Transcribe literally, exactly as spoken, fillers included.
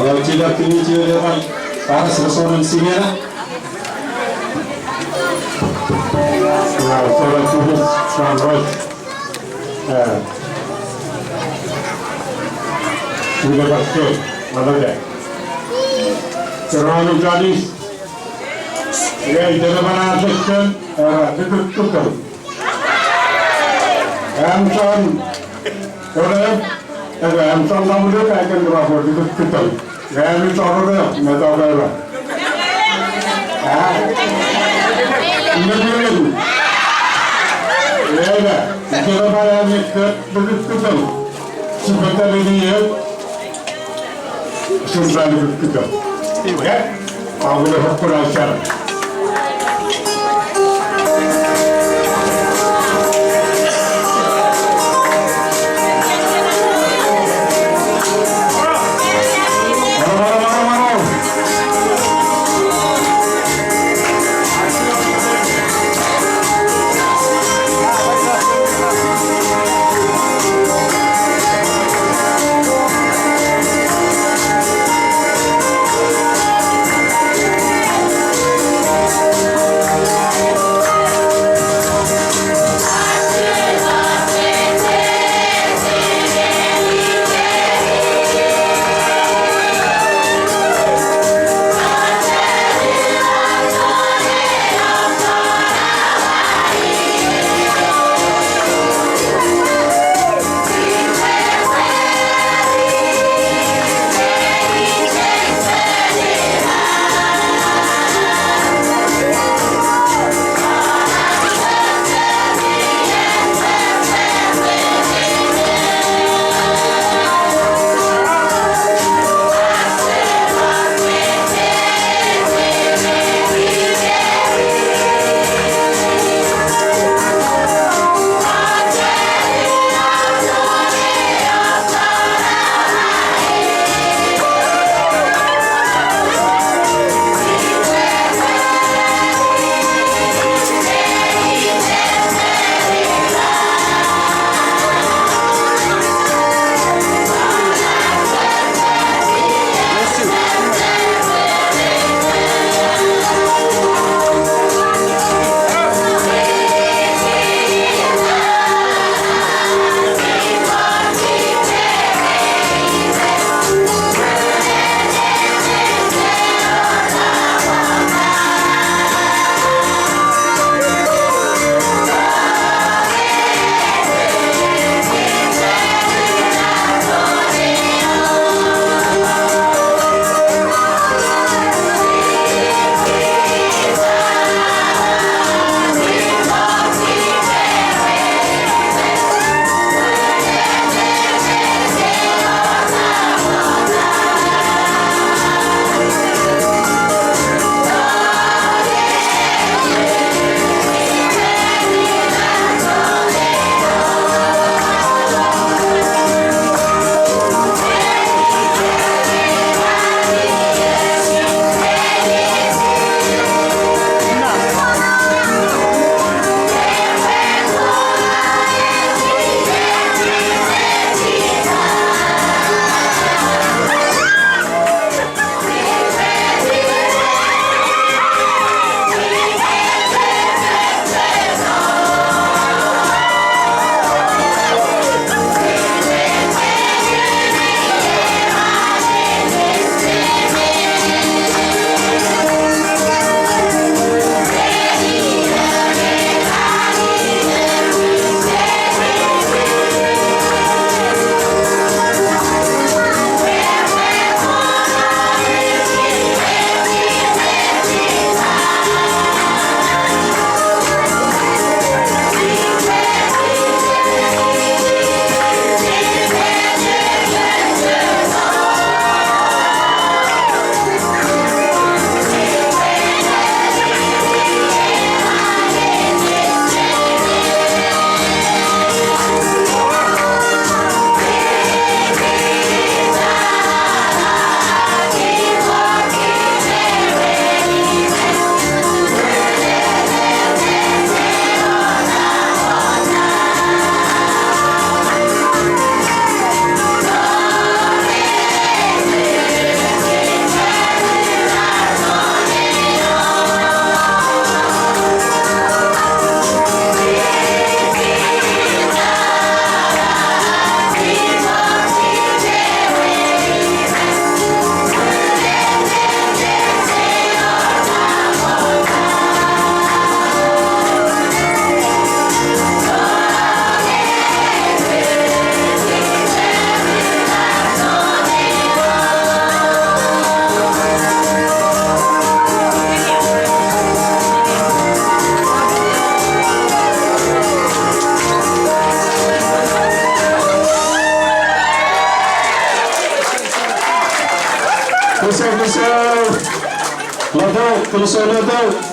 Alo, chila kini chila bai, para sila sonen sinena. Ya, sola kubu, san roch. Eh. Sila bakke, malaka. Terano Janis. Ya, itena mana section, eh, tutututu. Amson, ore, ere, amson namulu kaiken dura for tutututu. Amson ore, me ta ore. Ah? Ina tulen. Ina, ina, ina para ni tutututu. Sipata ni ye. Sun sali kukkuto. Iwe. Agulo hokkuna sara. Kinisou Noto.